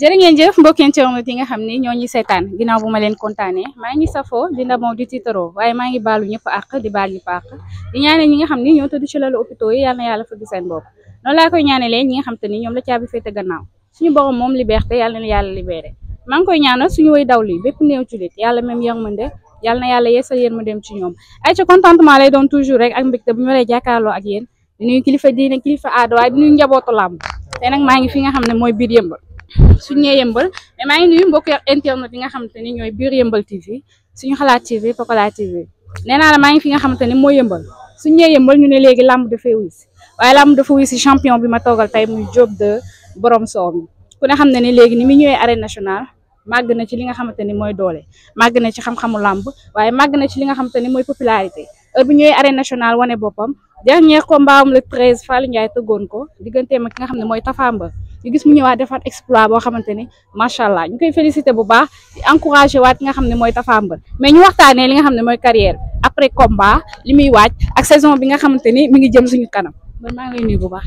jërë ngeen jëf mbokki internet yi nga xam ni ñoo ñi seetaan ginnaaw bu ma leen kontaanee maa ngi safoo di ndamoo di tiitaroo waaye maa ngi baalu ñëpp àq di baal ñëpp àq di ñaanal ñi nga xam ni ñoo tëdd ci lalu hôpitaux yi yàlla na yàlla fëgg seen bopp noonu laa koy ñaanalee ñi nga xam te ni ñoom la caabi féete gannaaw suñu borom moom liberté yàlla na yàlla libéré maa ngi koy ñaanal suñu way daw li bépp néew julit yàlla même yërmande yàlla na yàlla yeesal yéen mu dem ci ñoom ay ca contentement lay doon toujours rek ak mbégte bu ñu waree jàkkaarloo ak yéen di nuyu kilifa diine kilifa aada waaye di nuyu njabootu làmb te nag maa ngi fi nga xam ne mooy biir yëmbal suñu ñëwee yëmbal mais maa ngi nuyu mbokk internet yi nga xamante ni ñooy biir yëmbal TV suñu xalaat TV Pokola TV nee naa la maa ngi fi nga xamante ni mooy yëmbal suñu ñëwee yëmbal ñu ne léegi làmb dafay wisi waaye làmb dafa wisi champion bi ma toogal tey muy Diop 2 borom soow mi ku ne xam ne ni léegi ni mu ñëwee arène nationale màgg na ci li nga xamante ni mooy doole màgg na ci xam-xamu làmb waaye màgg na ci li nga xamante ni mooy popularité heure bu ñëwee arène nationale wane boppam dernier combat am le 13 Fallou Ndiaye tëggoon ko digganteem ak ki nga xam ne mooy Tapha Mbeur ñu gis mu ñëwaat defaat exploit boo xamante ni macha allah ñu koy félicité bu baax di encouragé waat ki nga xam ne mooy Tapha Mbeur mais ñu waxtaanee li nga xam ne mooy carrière après combat li muy waaj ak saison bi nga xamante ni mi ngi jëm suñu kanam man maa ngi lay nuyu bu baax.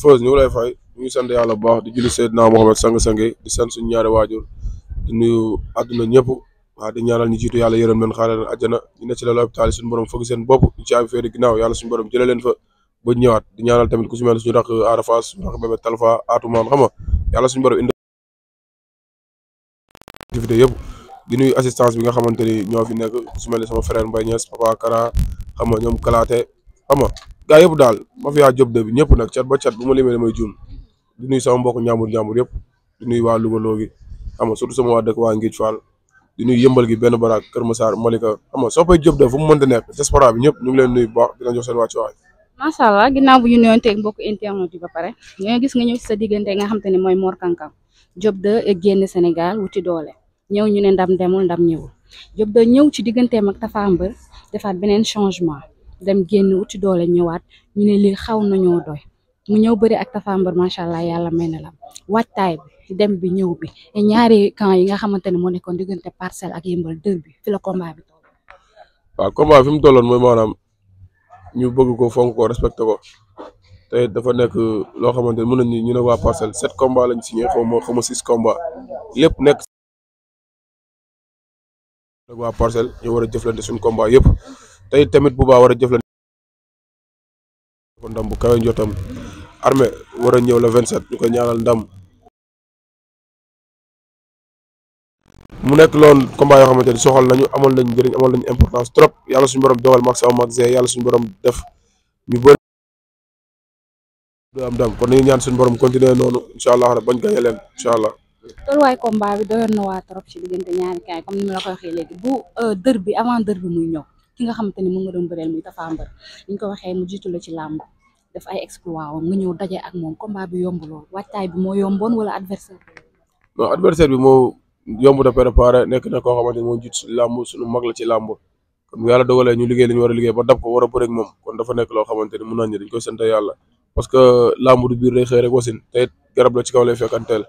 Feuz ñu ngi lay fay ñu ngi sant yàlla bu baax di julli Seydina Mohamed sang-sange di sant suñu ñaari waajur di nuyu àdduna ñëpp waaw di ñaanal ñu jiitu yàlla yërëm leen xaaral leen àjjana ñu ne ci la hôpital suñu borom fëgg seen bopp ñu caabi féeri ginnaaw yàlla suñu borom jëlee leen fa ba ñëwaat di ñaanal tamit ku si mel suñu rakk Ada Fass suñu rakk bébé Talfa Atoumane xam nga yàlla suñu borom indi activité yëpp di nuyu assistance bi nga xamante ni ñoo fi nekk ku si mel ni sama frère Mbaye Niass Papa Kara xam nga ñoom Kalaate xam nga gaa yëpp daal ma fi yaa Diop 2 bi ñëpp nag cat ba cat bu ma limee damay juum di nuyu sama mbokk njàmbur yëpp di nuyu waa Louga loogi xam nga surtout sama waa dëkk waa Ngij Fall di nuyu yëmbal gi benn baraak Kër Massar Malika xam nga soppay Diop 2 fu mu mënta nekk diaspora bi ñëpp ñu ngi leen nuyu bu baax dina jox seen wàccuwaay. macha allah ginnaaw bu ñu nuyoonteeg mbokk internet yi ba pare ñoo gis nga ñëw ci sa diggante nga xam te ne mooy Mor Kang Kang Diop 2 génn Sénégal wuti doole ñëw ñu ne ndam demul ndam ñëwul Diop 2 ñëw ci digganteem ak Tapha Mbeur defaat beneen changement dem génn wuti doole ñëwaat ñu ne lii xaw nañoo doy mu ñëw bëri ak Tapha Mbeur macha allah yàlla may na lam waajtaay bi dem bi ñëw bi ñaari camp yi nga xamante ne moo nekkoon diggante Parcelles ak Yëmbal dër bi fi la combat bi toll. waaw combat fi mu tolloon mooy maanaam ñu bëgg ko fonk ko respecté ko te dafa nekk loo xamante ne mën nañu ñu ne waa Parcelles 7 combats lañ signé xaw ma 6 combats lépp nekk waa Parcelles ñu war a jëflante suñu combat yëpp tey tamit bu baax war a jëflante ko ndam bu kawe njottam armée war a ñëw le 27 ñu koy ñaanal ndam mu nekk loon combat yoo xamante ni soxal nañu amal nañ njëriñ amal nañu importance trop yàlla suñu borom dogal max sama max yàlla suñu borom def ñu bëri du am ndam kon nañu ñaan suñu borom continuer noonu incha allah bañ gañe leen incha allah. tolluwaay combat bi doyoon na waa trop ci diggante ñaari kaay comme ni ma la ko waxee léegi bu dër bi avant dër bi muy ñëw ki nga xamante ni mu nga doon bëreel muy Tapha Mbeur ñu ko waxee mu jiitu la ci làmb def ay exploit woon nga ñëw daje ak moom combat bi yomb lool waajtaay bi moo yomboon wala adversaire bi. non adversaire bi moo yomb da préparé nekk na koo xamante ni moo jiitu si làmb suñu mag la ci làmb kon bu yàlla dogalee ñu liggéey li ñu war a liggéey ba dab ko war a bëre ak moom kon dafa nekk loo xamante ni mun nañu dañ koy sant yàlla parce que làmb du biir day xëy rek wasin te garab la ci kaw lay fekkanteel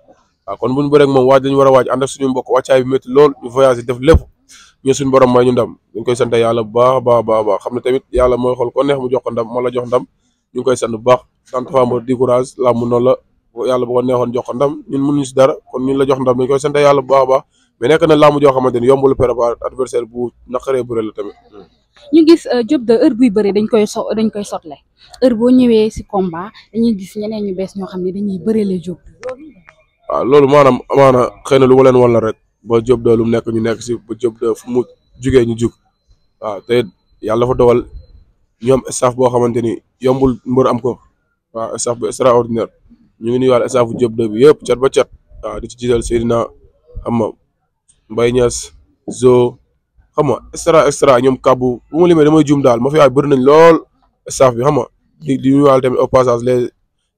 waaw kon bu ñu bëre ak moom waaj lañu war a waaj ànd ak suñu mbokk wàccaay bi métti lool ñu voyagé def lépp ñu suñu borom may ñu ndam dañ koy sant yàlla bu baax xam ne tamit yàlla mooy xool ko neex mu jox ko ndam ma la jox ndam ñu ngi koy sant bu baax sant Tapha Mbeur di courage làmb noonu la yàlla bu ko neexoon jox ko ndam ñun mënuñu si dara kon ñun la jox ndam dañ koy sant yàlla bu baax mais nekk na làmb joo xamante ni yombul préparé adversaire bu naqaree bëre la tamit. ñu gis Diop 2 heure buy bëre dañ koy sotle heure boo ñëwee si combat dañuy gis ñeneen ñu bees ñoo xam ne dañuy bërelee Diop 2. waaw loolu maanaam amaana xëy na lu ma leen wan la rek ba Diop 2 lu mu nekk ñu nekk si ba Diop 2 fu mu jugee ñu jug waaw te yàlla dafa dogal ñoom staff boo xamante ni yombul mbër am ko waaw staff bu extraordinaire ñu ngi nuyuwaale staff bu Diop 2 bi yëpp cat ba cat waaw di ci jiital Seydina xam nga Mbaye Niass Zo xam nga extra ñoom kabbu bu ma limee damay juum daal ma fi yaay bëri nañ lool staff bi xam nga di nuyuwaale tamit au passage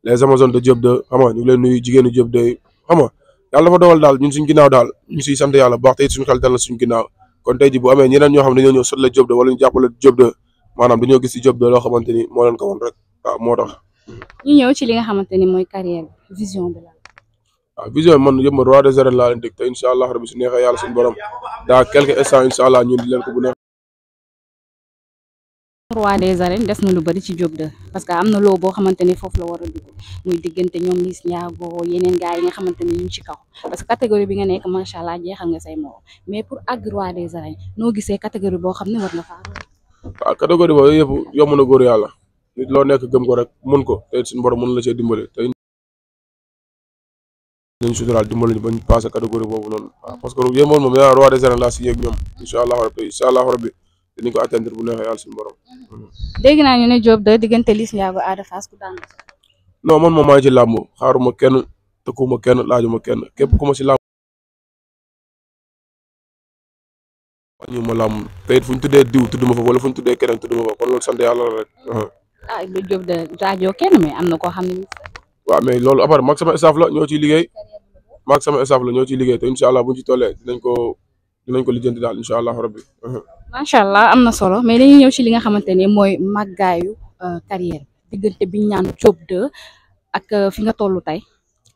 les amazones de Diop 2 xam nga ñu ngi leen nuyu jigéenu Diop 2 xam nga yàlla dafa dogal daal ñun suñ ginnaaw daal ñu siy sant yàlla bu baax te it suñu xel dal na suñu ginnaaw kon tey ji bu amee ñeneen ñoo xam ne dañoo ñëw sotle Diop 2 wala ñu jàppale Diop 2 maanaam dañoo gis ci Diop 2 loo xamante ni moo leen ko woon rek waaw moo tax. ñu ñëw ci li nga xamante ni mooy carrière vision bi la. waaw vision man yëpp ma roi des arènes laa leen dégg te incha allah rabi su neexee yàlla suñu borom daa quelques instants incha allah ñun di leen ko bu neex roi des arènes des na lu bari ci Diop 2 parce que am na loo boo xamante ni foofu la war a dugg muy diggante ñoom Liss Ndiago yeneen gars yi nga xamante ni ñu ngi ci kaw parce que catégorie bi nga nekk macha allah jeexal nga say morom mais pour àgg roi des arènes noo gisee catégorie boo xam ne war nga faa. waaw catégorie boobu yëpp yomb na góor yàlla nit loo nekk gëm ko rek mun ko te suñu borom mën la see dimbale te ñu suturaal dimbale ñu bañ passé catégorie boobu noonu waaw parce que yéen moom yaa roi des arènes laa signé ak ñoom incha allah rabbi dinañ ko atteindre bu neexee yàlla suñu borom. dégg naa ñu ne Diop 2 diggante Liss Ndiago Ada Fass ku daan. non man moom maa ngi ci làmb xaaruma kenn tëkkuma kenn laajuma kenn képp ku ma si làmb ñu ma làmb te it fu ñu tuddee diw tudd ma fa wala fu ñu tuddee keneen tudd ma fa kon loolu sant yàlla la rek. lu Diop 2 rajo kenn mais am na koo xam ne. waaw mais loolu après maag sama staff la ñoo ciy liggéey maag sama staff la ñoo ciy liggéey te incha allah bu ñu ci tollee dinañ ko lijjanti daal incha allah rabbi. macha allah am na solo mais dañuy ñëw ci li nga xamante ne mooy màggaayu carrière diggante bi ñu ñaan Diop 2 ak fi nga toll tey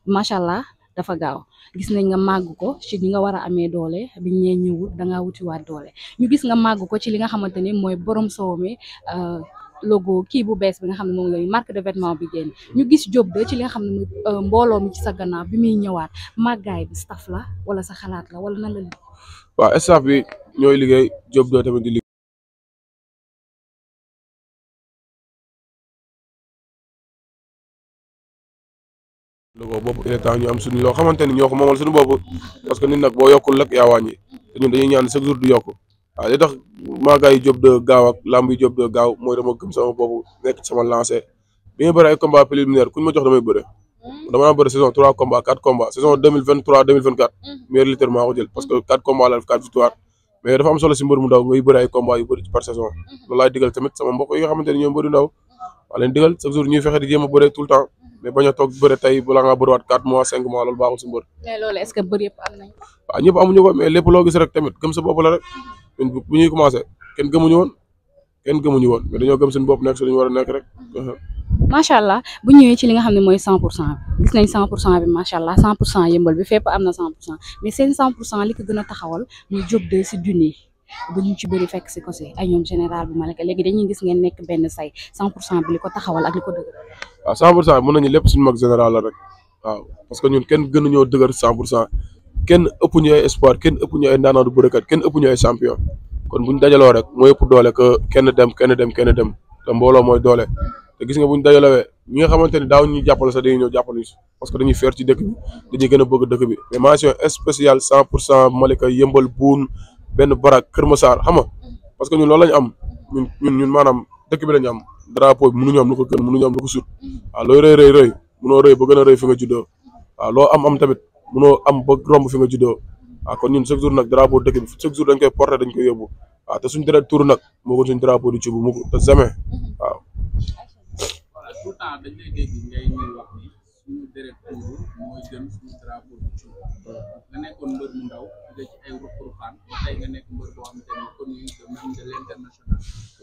macha allah dafa gaaw gis nañ nga màgg ko ci li nga war a amee doole bi ñee ñëwul da ngaa wutiwaat doole ñu gis nga màgg ko ci li nga xamante ne mooy borom soow mi logo kii bu bees bi nga xam ne moom la marque de vêtement bi génn ñu gis Diop 2 ci li nga xam ne mooy mbooloo mi ci sa gannaaw bi muy ñëwaat màggaay bi staff la wala sa xalaat la wala nan la. waaw staff bi ñooy liggéey Diop 2 tamit di liggéey. logo boobu il est temps ñu am suñu loo xamante ni ñoo ko moomal suñu bopp parce que nit nag boo yokkul rek yaa wàññi te ñun dañuy ñaan chaque jour du yokk waaw li tax màggaay Diop 2 gaaw ak lamb yi Diop 2 gaaw mooy dama gëm sama bopp nekk sama lancé bi nga bëri ay combat préliminaire kuñ ma jox damay bëre dama naa bëri saison 3 combats 4 combats saison 2023 2024 meilleur lutteur maa ko jël parce que 4 combats la def 4 victoire mais dafa am solo si mbër mu ndaw ngay bëri ay combats yu bëri par saison loolu laay digal tamit sama mbokk yi nga xamante ni ñoom mbëri ndaw waa leen digal chaque jour ñuy fexe di jéem a bëre tout le temps mais bañ a toog bëre tey balaa ngaa bëriwaat 4 mois 5 mois loolu baaxul si mbër. mais loolu est-ce que bëri yëpp am nañ. waaw ñëpp amuñu ko mais lépp loo gis rek tamit gëm sa bopp la rek ñun bu ñuy commencé kenn gëmuñu woon mais dañoo gëm seen bopp nekk si li ñu war a nekk rek. macha allah bu ñëwee ci li nga xam ne mooy 100% bi gis nañ 100% bi macha allah 100% yëmbal bi fépp am na 100% mais seen 100% li ko gën a taxawal muy Diop 2 si junni bu ñu ci bëri fekk si ko si ay ñoom général bu Malika léegi dañuy gis ngeen nekk benn say 100% bi li ko taxawal ak li ko dëgër. waaw 100% bi mën nañu lépp suñu mag général la rek waaw parce que ñun kenn gënuñoo dëgër 100% kenn ëpp ñu ay espoir kenn ëpp ñu ay ndaanaan du bërekat kenn ëpp ñu ay champion kon buñ dajaloo rek mooy ëpp doole que kenn dem te mbooloo mooy doole te gis nga buñ dajalowee ñi nga xamante ni daaw ñu jàppale sax dañuy ñëw jàppale ñu parce que dañuy feer ci dëkk bi dañuy gën a bëgg dëkk bi mais mention spéciale 100% Malika yëmbal buun benn barak Kër Massar xam nga parce que ñun loolu lañu am ñun maanaam dëkk bi lañu am drapeau bi mënuñu am lu ko gën mënuñu am lu ko sut waaw looy rëy mënoo rëy ba gën a rëy fi nga juddoo waaw loo am tamit mënoo am ba romb fi nga juddoo waaw kon ñun chaque jour nag drapeau dëkk bi chaque jour dañ koy porter dañ koy yóbbu waaw te suñ deret tour nag moo ko suñ drapeau du ci bu mu te jamais waaw. tout temps dañ lay dégg ngay ñuy wax ni suñu deret tuuru mooy gën suñu drapeau du ci nga nekkoon mbër mu ndaw nga ci ay ruqruqaan tey nga nekk mbër boo xamante ni connu de même de l'international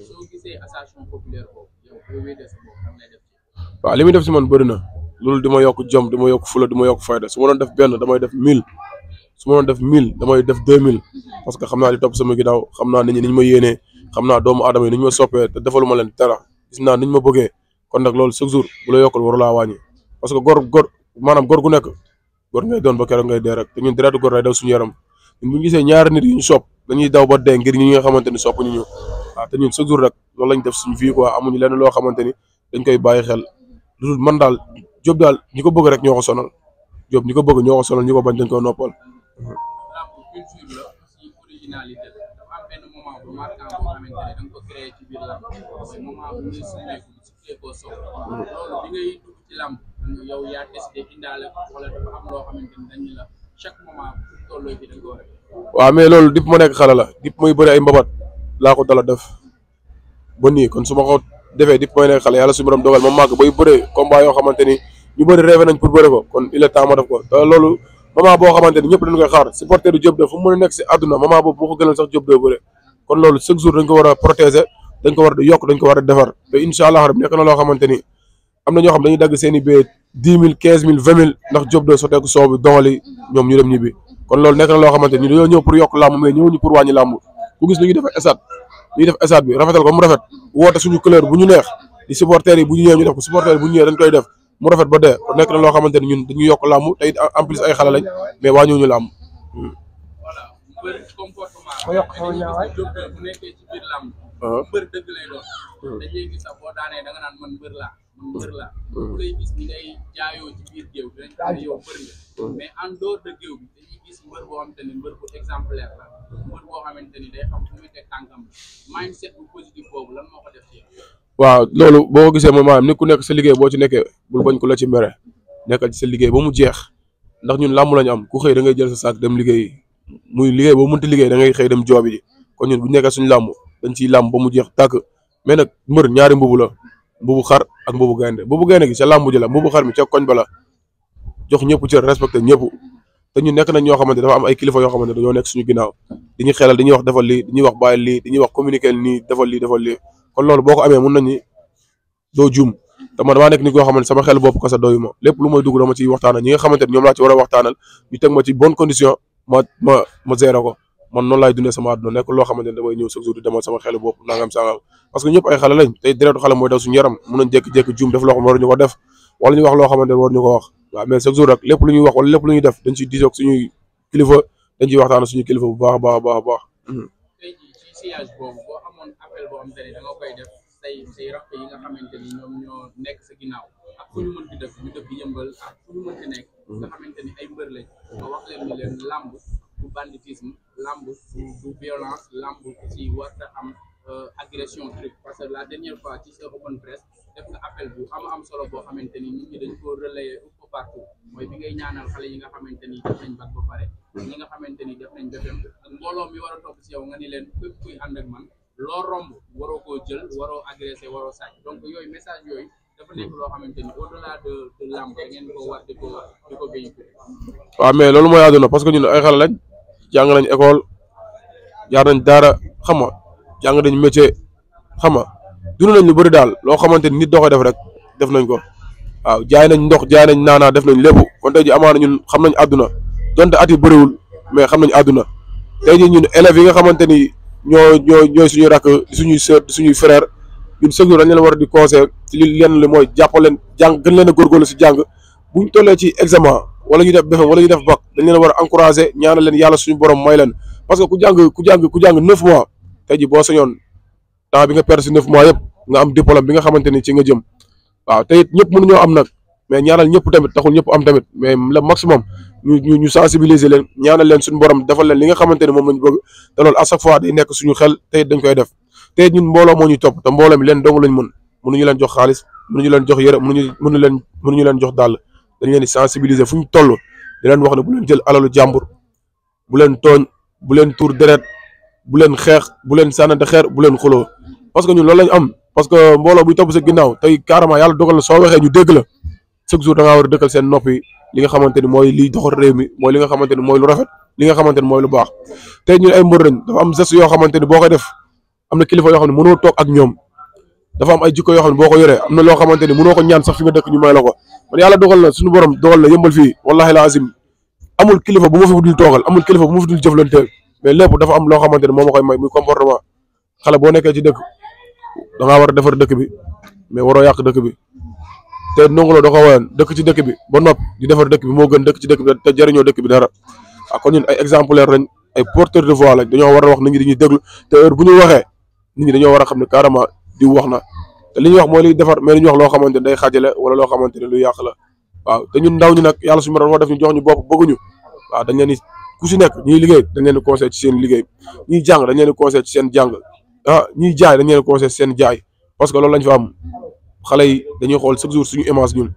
soo gisee association populaire boobu yow boo wéetee sa bopp xam ngay def ci. waaw li muy def si man bëri na loolu di ma yokk jom di ma yokk fula di ma yokk fayda su ma doon def benn damay def 1000 su ma doon def 1000 damay def 2000 parce que xam naa li topp sama ginnaaw xam naa nit ñi ni ñu ma yéenee xam naa doomu aadama yi ni ñu ma soppee te defaluma leen dara gis naa ni ñu ma bëggee kon nag loolu chaque jour bu la yokkal waru laa wàññi parce que maanaam góor gu nekk góor ngay doon ba keroog ngay dee rek te ñun deretu góor day daw suñu yaram ñun bu ñu gisee ñaari nit yu ñu sopp dañuy daw ba dee ngir ñi nga xamante ni sopp ñu waaw te ñun chaque jour rek loolu lañ def suñu vie quoi amuñu lenn loo xamante ni dañ koy bàyyi xel lu man daal Diop daal ñi ko bëgg rek ñoo ko sonal Diop ñi ko bëgg ñoo ko sonal ñi ko bañ dañ ko noppal. culture la aussi originalité dafa am benn moment bu marquant boo xamante ne da nga ko créé ci biir làmb mooy moment bu ñuy summeeku ci Kéko Sow loolu bi ngay dugg ci làmb yow yaa décidé indaale wala dafa am loo xamante ni dañu la chaque moment bu tolloo bi da nga ko rek. waaw mais loolu dip ma nekk xale la dip may bëri ay mbabat laa ko dala def ba nii kon su ma ko defee dip may nekk xale yàlla suñu borom dogal ma màgg bay bëree combat yoo xamante ni ñu bëri rêvé nañ pour bëri ko kon il est temps ma def ko te loolu moment boo xamante ni ñëpp dañ koy xaar supporter du Diop 2 fu mu mën a nekk si àdduna moment boobu moo ko gënal sax Diop 2 bëre kon loolu chaque jour dañ ko war a protéger dañ ko war a yokk dañ ko war a defar te incha allah rabbi nekk na loo xamante ni am na ñoo xam dañuy dagg seen i bee 10 000 15 000 20 000 ndax Diop 2 soteeku soow bi dongali ñoom ñu dem ñibbi kon loolu nekk na loo xamante ni dañoo ñëw pour yokk làmb mais ñëwuñu pour wàññi làmb ku gis lu ñuy def stade bi rafetal ko mu rafet woote suñu couleur bu ñu neex di supporters yi bu ñu ñëwee ñu def ko supporters yi bu ñu ñëwee dañ koy def mu rafet ba dee kon nekk na loo xamante ni ñun dañuy yokk làmb te it en plus ay xale lañ mais wàññiwuñu làmb. voilà mbër comportement bu nekkee ci biir làmb mbër dëgg lay doon dañuy gis sax boo daanee da nga naan man mbër laa bu lay gis ni ngay jaayoo ci biir géew dinañ xam ne yow mbër nga mais en dehors de géew bi dañuy gis mbër boo xamante ni mbër bu exemplaire la mbër boo xamante ni day xam fu muy teg tànkam mindset bu positif boobu lan moo ko def ci yow. waaw loolu boo ko gisee moom maanaam nit ku nekk sa liggéey boo ci nekkee bul bañ ko la ci mere nekkal ci sa liggéey ba mu jeex ndax ñun làmb lañu am ku xëy da ngay jël sa saak dem liggéey muy liggéey boo mënti liggéey da ngay xëy dem joobi ji kon ñun bu nekkee suñu làmb dañ ciy làmb ba mu jeex tàkk mais nag mbër ñaari mbubu la mbubu xar ak mbubu gaynde gi ca làmb ji la mbubu xar mi ca koñ ba la jox ñëpp cër respecté ñëpp te ñu nekk nañ ñoo xamante dafa am ay kilifa yoo xamante dañoo nekk suñu ginnaaw diñuy xelal dañuy wax defal lii dañuy wax bàyyi lii dañuy wax communiquer nii defal lii kon loolu boo ko amee mun nañu doo juum te man damaa nekk nit koo xamante sama xel bopp kasa doyu ma lépp lu may dugg dama ciy waxtaanal ñi nga xamante ne ñoom laa ci war a waxtaanal ñu teg ma ci bonne condition ma gérer ko man noonu laay dundee sama àdduna nekk loo xamante ne damay ñëw chaque jour di demal sama xel bopp nangam sangam parce que ñëpp ay xale lañ tey deretu xale mooy daw suñu yaram mun nañ jékki-jékki juum def loo xam ne waruñu ko def wala ñu wax loo xamante ne waruñu ko wax waaw mais chaque jour rek lépp lu ñuy wax wala lépp lu ñuy def dañ ciy diisoo ak suñuy kilifa dañ ciy waxtaan suñu kilifa bu baax a baax. tey jii ci sillage boobu boo amoon appel boo xamante ne da nga koy def say rakk yi nga xamante ni ñoom ñoo nekk sa ginnaaw ak fu ñu mënti def ñu def di yëmbal ak fu ñu mënti nekk nga xamante ni ay mbër lañ nga wax leen ni leen làmb du banditisme làmb du violence làmb ci warta am agression truc parce que la dernière fois ci sa open press def nga appel bu am solo boo xamante ni nit ñi dañ ko relayer un peu partout mooy bi ngay ñaanal xale yi nga xamante ni def nañ bac ba pare ñi nga xamante ni def nañ BFEM ak mbooloo mi war a topp si yow nga ni leen képp kuy ànd ak man loo romb waroo koo jël waroo agressé waroo sàcc donc yooyu message yooyu dafa nekk loo xamante ni au delà de làmb da ngeen ko war di ko véhiculer. waaw mais loolu mooy àdduna parce que ñun ay xale lañ jàng nañ école jaar nañ daara xam nga jàng nañ métier xam nga dund nañ lu bëri daal loo xamante ni nit doo koy def rek def nañ ko waaw jaay nañ ndox jaay nañ naanaa def nañ lépp kon tey ji amaana ñun xam nañ àdduna donte at yi bëriwul mais xam nañ àdduna tey ji ñun élèves yi nga xamante ni ñooy suñuy rakk suñuy sœur suñuy frère ñun chaque jour dañ leen war a di conseil ci li leen li mooy jàppal leen jàng gën leen a góorgóorlu si jàng buñ tollee ci examen wala ñu def BFEM wala ñu def bac dañ leen war a encourager ñaanal leen yàlla suñu borom may leen parce que ku jàng 9 mois tey ji boo sañoon temps bi nga perdre si 9 mois yëpp nga am diplôme bi nga xamante ni ci nga jëm waaw te it ñëpp mënuñoo am nag mais ñaanal ñëpp tamit taxul ñëpp am tamit mais le maximum ñu sensibiliser leen ñaanal leen suñu borom defal leen li nga xamante ni moom lañu bëgg te loolu à chaque fois day nekk suñu xel te it dañ koy def te it ñun mbooloo moo ñuy topp te mbooloo mi leen dong lañ mën mënuñu leen jox xaalis mënuñu leen jox yére mënuñu leen jox dàll dañ leen di sensibiliser fu ñu toll di leen wax ne bu leen jël alalu jàmbur bu leen tooñ bu leen tuur deret bu leen xeex bu leen sànnante xeer bu leen xuloo parce que ñun loolu lañ am parce que mbooloo buy topp sa ginnaaw tey carrément yàlla dogal na soo waxee ñu dégg la chaque jour da ngaa war a dëkkal seen nopp yi li nga xamante ni mooy liy doxal réew mi mooy li nga xamante ni mooy lu rafet li nga xamante ni mooy lu baax tey ñun ay mbër lañ dafa am geste yoo xamante ni boo koy def am na kilifa yoo xam ne mënoo toog ak ñoom dafa am ay jikko yoo xam ne boo ko yoree am na loo xamante ni mënoo ko ñaan sax fi nga dëkk ñu may la ko man yàlla dogal na suñu borom dogal na yëmbal fii wallahi la azim amul kilifa bu ma fi dul toogal amul kilifa bu ma fi dul jëflanteel mais lépp dafa am loo xamante ni moo ma koy may muy comportement xale boo nekkee ci dëkk da ngaa war a defar dëkk bi mais waroo yàq dëkk bi te nongolo da ko woyoon dëkk ci dëkk bi ba nopp di defar dëkk bi moo gën dëkk ci dëkk bi te jëriñoo dëkk bi dara ah kon ñun ay exemplaire lañ ay porteur de voix lañ dañoo war a wax nit ñi dañuy déglu te heure bu ñu waxee nit ñi dañoo war a xam ne carrément di wax na te li ñuy wax mooy liy defar mais li ñuy wax loo xamante ne day xaajale wala loo xamante ne lu yàq la waaw te ñun ndaw ñi nag yàlla suñu borom def ñu jox ñu bopp bëgguñu waaw dañ leen di ku si nekk ñiy liggéey dañ leen di conseil ci seen liggéey ñiy jàng dañ leen di conseil ci seen jàng ah ñiy jaay dañ leen di conseil ci seen jaay parce que loolu lañ fa am xale yi dañuy xool chaque jour suñu image ñun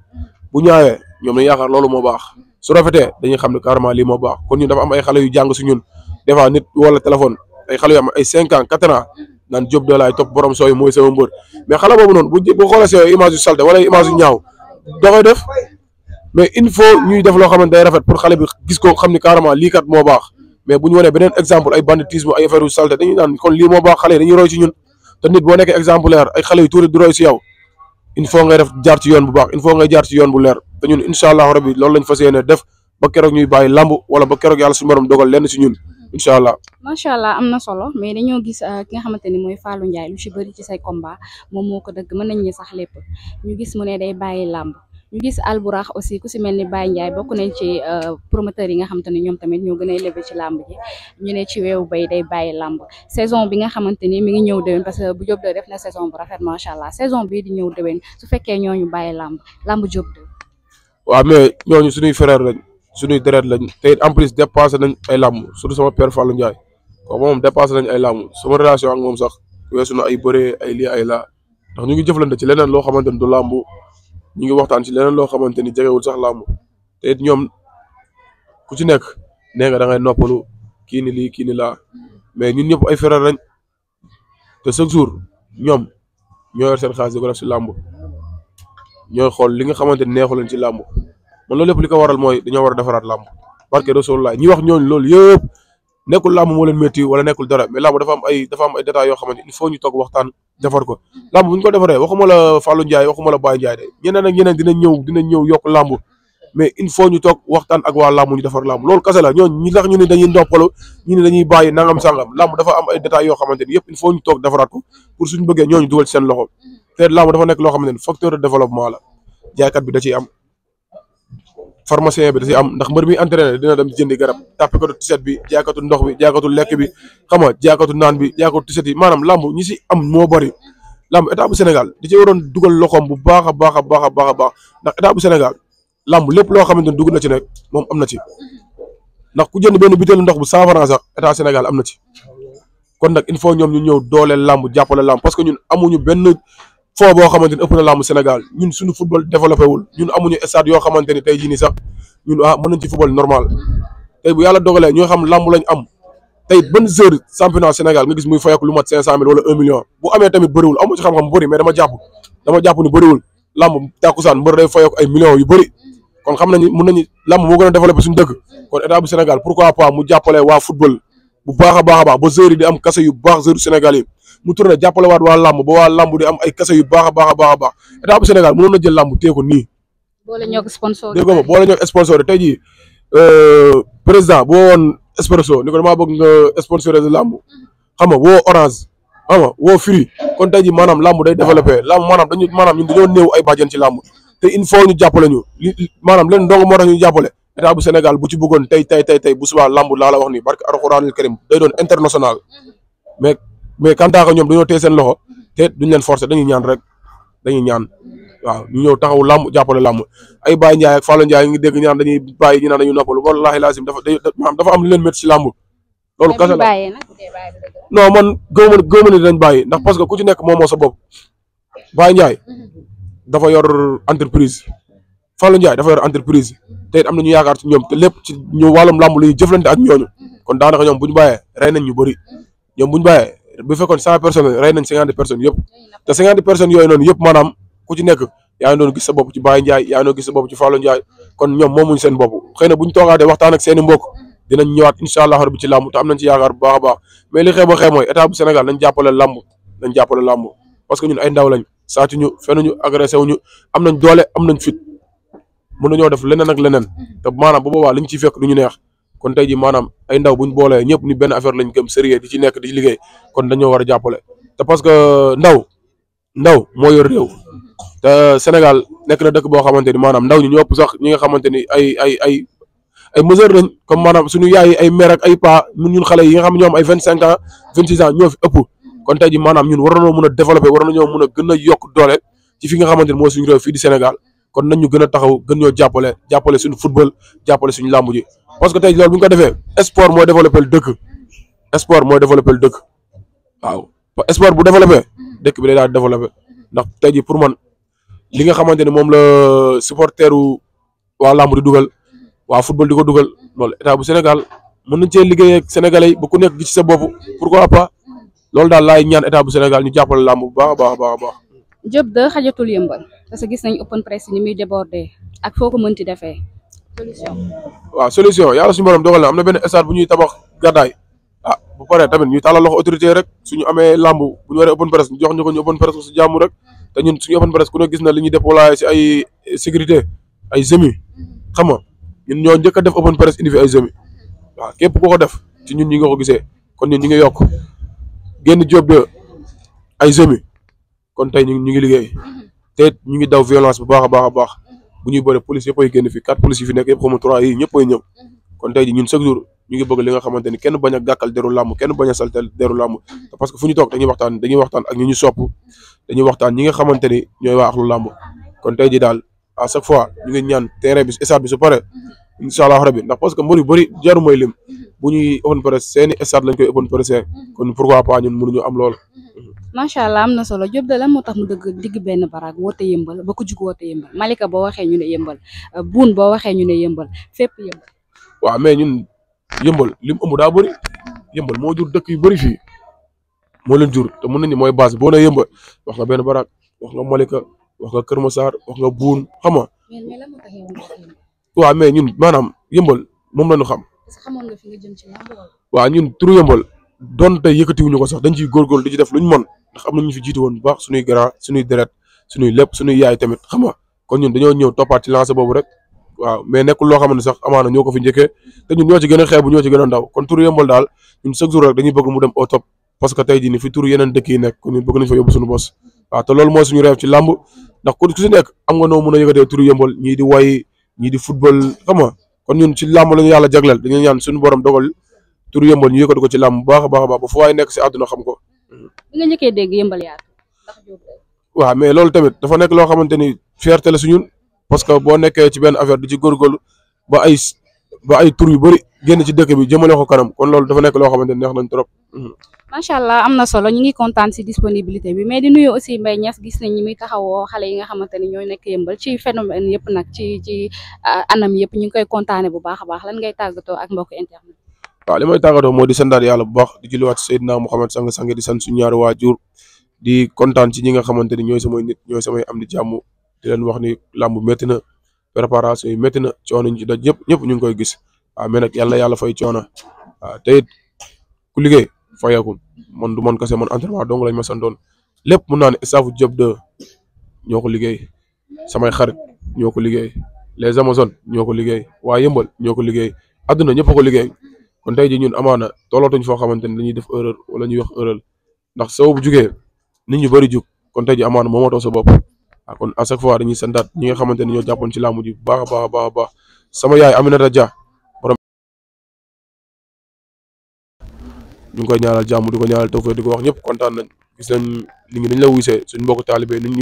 bu ñaawee ñoom dañuy yaakaar loolu moo baax su rafetee dañuy xam ne carrément lii moo baax kon ñun dafa am ay xale yu jàng si ñun des fois nit wala téléphone ay xale yu am ay 5 ans 4 ans naan Diop de laay topp borom sooy mooy sama mbër mais xale boobu noonu bu xoolee sa image yu salte wala image yu ñaaw da koy def mais il faut ñuy def loo xamante day rafet pour xale bi gis ko xam ni carrément lii kat moo baax mais bu ñu wanee beneen exemple ay banditisme ay affaire yu salte dañuy naan kon lii moo baax xale yi dañuy roy ci ñun te nit boo nekkee exemplaire ay xale yu tuuti du roy si yow il faut ngay def jaar ci yoon bu baax il faut ngay jaar ci yoon bu leer te ñun incha allah rabbi loolu lañ fas yéene def ba keroog ñuy bàyyi lamb wala ba keroog yàlla suñu borom dogal lenn si ñun incha allah. macha allah am na solo mais dañoo gis ki nga xamante ni mooy Fallou Ndiaye lu ci bëri ci say combat moom moo ko dëgg mën nañ ñi sax lépp ñu gis mu ne day bàyyi làmb ñu gis Alburax aussi ku si mel ni Baye Ndiaye bokk nañ ci promoteurs yi nga xamante ni ñoom tamit ñoo gën a élevé ci làmb ji ñu ne ci weewu bay day bàyyi làmb saison bi nga xamante ni mi ngi ñëw déwén parce que bu Diop de def na saison bu rafet macha allah saison bii di ñëw déwén su fekkee ñooñu bàyyi làmb Diop de. waaw mais ñooñu suñuy frère lañ suñuy deret lañ te en plus dépassé nañ ay làmb surtout sama père Fallou Ndiaye kooku moom dépassé nañ ay làmb sama relation ak moom sax weesu na ay bëree ay lii ay laa ndax ñu ngi jëflante ci leneen loo xamante ni du làmb ñu ngi waxtaan ci leneen loo xamante ni jegewul sax làmb te it ñoom ku ci nekk nee nga da ngay noppalu kii ni lii kii ni laa mais ñun ñëpp ay frère lañ te chaque jour ñoom ñoo yor seen xaalis di ko def si làmb ñooy xool li nga xamante ni neexu leen ci làmb man loolu lépp li ko waral mooy dañoo war a defaraat làmb parce que Rasulullah ñi wax ñooñu loolu yëpp nekkul làmb moo leen métti wala nekkul dara mais làmb dafa am ay détails yoo xamante il faut ñu toog waxtaan defar ko làmb bu ñu ko defaree waxuma la Fallou Ndiaye waxuma la Baye Ndiaye de ñeneen ak ñeneen dinañ ñëw yokk làmb mais il faut ñu toog waxtaan ak waa làmb ñu defar làmb loolu kese la ñooñu ñi tax ñu ne dañuy ndoppalu ñu ne dañuy bàyyi nangam sangam làmb dafa am ay détails yoo xamante ni yëpp il faut ñu toog defaraat ko pour suñu bëggee ñooñu dugal ci seen loxo te làmb dafa nekk loo xamante ni facteur de développement la jaaykat bi da ciy am pharmacien bi da ciy am ndax mbër mi entraîné dina dem jëndi garab tàppikatu tiset bi jaaykatu ndox bi jaaykatu lekk bi xam nga jaaykatu naan bi jaaykatu tiset yi maanaam làmb ñi si am moo bëri làmb état bu Sénégal di ci waroon dugal loxoom bu baax a baax a baax a baax a baax ndax état bu Sénégal làmb lépp loo xamante ni dugg na ci nekk moom am na ci ndax ku jënd benn butéelu ndox bu 100 francs sax état Sénégal am na ci kon nag il faut ñoom ñu ñëw dooleel làmb jàppale làmb parce que ñun amuñu benn foo boo xamante ni ëpp na làmb Sénégal ñun suñu football développé wul ñun amuñu stade yoo xamante ni tey jii nii sax ñun mën nañ ci football normal tey bu yàlla dogalee ñoo xam làmb lañ am tey ban heure championnat Sénégal nga gis muy fayeku lu mat 500 000 wala 1 million bu amee tamit bëriwul amu ci xam-xam bu bëri mais dama jàpp ni bëriwul làmb tàkkusaan mbër day fayeku ay millions yu bëri kon xam nañu mën nañu làmb moo gën a développé suñu dëkk kon état bu Sénégal pourquoi pas mu jàppale waa football bu baax a baax a baax ba heure yi di am kase yu baax heure Sénégal yi mu tourné jàppale waat waa làmb ba waa làmb di am ay kase yu baax a baax a baax a baax état bu Sénégal mënoon na jël làmb téye ko nii. boole ñoo ko sponsor dégg nga boole ñoo ko sponsor tey jii président boo woon Espresso ni ko damaa bëgg nga sponsoriser làmb xam nga woo Orange xam nga woo Free kon tey jii maanaam làmb day développé làmb maanaam ñun dañoo néew ay bàjjen ci làmb te il faut ñu jàppale ñu maanaam leen ndongo moo tax ñu jàppale état bu Sénégal bu ci bëggoon tey bu subaa làmb laa la wax nii barke alxuraanul karim day doon international mais kantaaka ñoom dañoo téye seen loxo te duñ leen forcer dañuy ñaan rek dañuy ñaan waaw ñu ñëw taxaw làmb jàppale làmb ay Baye Ndiaye ak Fallou Ndiaye ngi dégg ñaan dañuy bàyyi ñu naan dañuy noppalu wallahi laasim dafa am lu leen métti ci làmb loolu kese la non man gëwma ni dañ bàyyi ndax parce que ku ci nekk moomoo sa bopp Baye Ndiaye dafa yor entreprise Fallou Ndiaye dafa yor entreprise te it am na ñu yaakaar ci ñoom te lépp ci ñu wàllum làmb la ñuy jëflante ak ñooñu kon daanaka ñoom bu ñu bàyyee rey nañ ñu bëri ñoom bu ñu bàyyee bu fekkoon 100 personnes rey nañ 50 personnes yëpp te 50 personnes yooyu noonu yëpp maanaam ku ci nekk yaa ngi doon gis sa bopp ci Baye Ndiaye yaa ngi doon gis sa bopp ci Fallou Ndiaye kon ñoom moomuñ seen bopp xëy na bu ñu toogaatee waxtaan ak seen i mbokk dinañ ñëwaat incha allah rabbi ci làmb te am nañ ci yaakaar bu baax a baax mais li xew ba xew mooy état bu Sénégal nañ jàppale làmb parce que ñun ay ndaw lañ saatuñu fenuñu agressé wuñu am nañ doole am nañ fit mën nañoo def leneen ak leneen te maanaam bu boobaa liñ ciy fekk du ñu neex kon tey ji maanaam ay ndaw buñ boolee ñëpp ni benn affaire lañ gëm sérieux di ci nekk di ci liggéey kon dañoo war a jàppale te parce que ndaw moo yor réew te Sénégal nekk na dëkk boo xamante ni maanaam ndaw ñi ñoo ëpp sax ñi nga xamante ni ay mesure lañ comme maanaam suñu yaay ay mère ak ay pa ñun xale yi nga xam ñoom ay 25 ans 26 ans ñoo fi ëpp kon tey ji maanaam ñun war nañoo mën a développer war nañoo mën a gën a yokk doole ci fi nga xamante ni mooy suñu réew fii di Sénégal kon nañ ñu gën a taxaw gën ñoo jàppale suñu football jàppale suñu làmb ji parce que tey loolu bu ñu ko defee sport mooy développé le dëkk waaw sport bu développé dëkk bi day daal développé ndax tey ji pour man li nga xamante ni moom la supporteru waa làmb di dugal waa football di ko dugal loolu état bu Sénégal mën nañ cee liggéey ak sénégalais yi ba ku nekk gi ci sa bopp pourquoi pas loolu daal laay ñaan état bu Sénégal ñu jàppale làmb bu baax a baax a baax a baax. Diop de xajatul yëmbal parce que gis nañ open press ni muy débordé ak foo ko mënti defee solution. waaw solution yàlla suñu borom dogal na am na benn stade bu ñuy tabax gàddaay bu paree tamit ñuy tàllal loxo autorité rek suñu amee làmb bu ñu waree open press ñu jox ñu ko ñu open press su jàmm rek te ñun suñu open press ku ne gis na li ñuy déployé si ay sécurité ay semis xam nga ñun ñoo njëkk a def open press indi fi ay semis waaw képp ku ko def ci ñun ñi nga ko gisee kon ñun ñi ngi yokk génn job de ay jeunes kon tey ñu ngi liggéey te ñu ngi daw violence bu baax a baax a baax bu ñuy bëre police yëpp ay génn fi 4 police yi fi nekk yëpp xamu 3 yi ñëpp ay ñëw kon tey ji ñun chaque jour ñu ngi bëgg li nga xamante ni kenn bañ a gàkkal deru làmb kenn bañ a saltel deru làmb parce que fu ñu toog dañuy waxtaan ak ñu sopp dañuy waxtaan ñi nga xamante ni ñooy waa axlu làmb kon tey ji daal à chaque fois ñu ngi ñaan terrain bi stade bi su pare incha allah rabbi ndax parce que mbër yu bëri jaru mooy lim bu ñuy open presse seeni stade lañ koy open presse kon pourquoi pas ñun mënuñu am loolu. macha allah am na solo Diop de lan moo tax mu dëgg digg benn baraag woote yëmbal ba ko jug woote yëmbal Malika boo waxee ñu ne yëmbal Boune boo waxee ñu ne yëmbal fépp yëmbal. waaw mais ñun yëmbal lim ëmb daa bëri yëmbal moo jur dëkk yu bëri fii moo leen jur te mën nañu mooy base boo nee yëmbal wax nga benn baraag wax nga Malika wax nga Kër Massar wax nga Boune xam nga. mais lan moo tax yëmbal. waaw mais ñun maanaam yëmbal moom la ñu xam. parce que xamoon nga fi nga jëm ci làmb. waaw ñun turu yëmbal donte yëkkatiwuñu ko sax dañ ciy góorgóorlu di ci def luñ mën ndax am na ñu fi jiitu woon bu baax suñuy grand suñuy deret suñuy lépp suñuy yaay tamit xam nga kon ñun dañoo ñëw toppaat ci lancé boobu rek waaw mais nekkul loo xam ne sax amaana ñoo ko fi njëkkee te ñun ñoo ci gën a xeebu ñoo ci gën a ndaw kon turu yëmbal daal ñun chaque jour rek dañuy bëgg mu dem au top parce que tey jii ni fi turu yeneen dëkk yi nekk kon ñun bëgg nañ fa yóbbu suñu bos waaw te loolu mooy suñu réew ci làmb ndax ku si nekk am nga noo mën a yëkkatee turu yëmbal ñii di way ñii di football xam nga kon ñun ci làmb lañu yàlla jagleel dañuy ñaan suñu borom dogal turu yëmbal ñu yëkkati ko ci làmb bu baax a baax a baax ba fu waay nekk si àdduna xam ko. bi nga njëkkee dégg yëmbal yaatu ndax Diop. waaw mais loolu tamit dafa nekk loo xamante ni fierté la si ñun parce que boo nekkee ci benn affaire di ci góorgóorlu ba ay tur yu bëri génn ci dëkk bi jëmale ko kanam kon loolu dafa nekk loo xamante ni neex nañ trop. macha allah am na solo ñu ngi kontaan si disponibilité bi mais di nuyu aussi Mbaye Niass gis nañ ñi muy taxawoo xale yi nga xamante ni ñoo nekk yëmbal ci phénomène yëpp nag ci anam yëpp ñu ngi koy kontaane bu baax a baax lan ngay tàggatoo ak mbokk internet. waaw li may tàggatoo moo di santaat yàlla bu baax di julliwaat Seydina Mouhamed sang di sant suñu ñaari waajur di kontaan ci ñi nga xamante ni ñooy samay nit ñooy samay am di jàmm di leen wax ni làmb métti na préparation yi métti na coono ñu ci daj ñëpp ñu ngi koy gis waaw mais nag yàlla fay coono waaw te it ku liggéey fayeeku man du man kese man entraînement dong lañ ma santoon lépp mun naa ne staffu Diop de ñoo ko liggéey samay xarit ñoo ko liggéey les Amazones ñoo ko liggéey waa Yëmbal ñoo ko liggéey adduna ñëpp a ko liggéey kon tey ji ñun amaana tollootuñ foo xamante ni dañuy def erreur wala ñuy wax erreur ndax soo bu jugee nit ñu bëri jug kon tey ji amaana moomatoo sa bopp waaw kon à chaque fois dañuy santaat ñi nga xamante ni ñoo jàppoon ci làmb ji bu baax a baax a baax sama yaay Aminata Dia borom ñu ngi koy ñaanal jàmm di ko ñaanal tawfeex di ko wax ñëpp kontaan nañ gis nañ li ngi niñ la wuysee suñ mbokk taalibe nuñ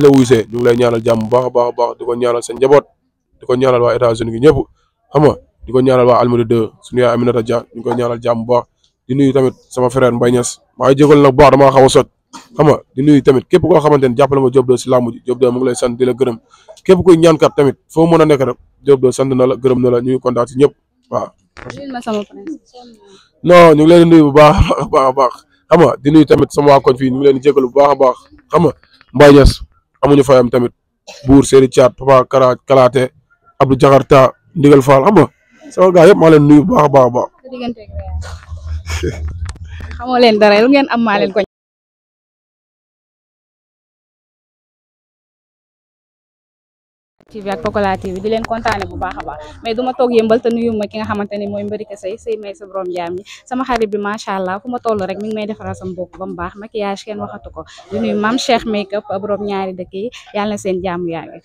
la wuysee ñu ngi lay ñaanal jàmm bu baax a baax a baax di ko ñaanal sa njaboot di ko ñaanal waa États-Unis gi ñëpp xam nga di ko ñaanal waa Almadi 2 suñu yaay Aminata Dia ñu ngi koy ñaanal jàmm bu baax di nuyu tamit sama frère Mbaye Niass maa ngi jégal nag bu baax damaa xaw a sot xam nga di nuyu tamit képp koo xamante ni jàppale nga Diop de si làmb ji Diop de mu ngi lay sant di la gërëm képp kuy ñaankat tamit foo mën a nekk rek Diop de sant na la gërëm na la ñu ngi kontaan si ñëpp waaw. non ñu ngi leen di nuyu bu baax a baax xam nga di nuyu tamit sama waa koñ fii ñu ngi leen di jégalu bu baax a baax xam nga Mbaye Niass amuñu fayam tamit Bour Seri Thiat Papa Kalaate Abdou Jakarta Ndigal Fall xam nga sama gars yëpp maa leen nuyu bu baax a baax a baax. xamoo leen dara lu ngeen am maa leen ko TV ak Pokola TV di leen kontaane bu baax a baax mais duma toog yëmbal te nuyu ma ki nga xamante ni mooy Mbërika Sey may sa borom jaam yi sama xarit bi macha allah fu ma toll rek mi ngi may defaral sama bopp ba mu baax maquillage kenn waxatu ko di nuyu Mame Cheikh Makeup borom ñaari dëkk yi yàlla na seen jaamu yaa ngi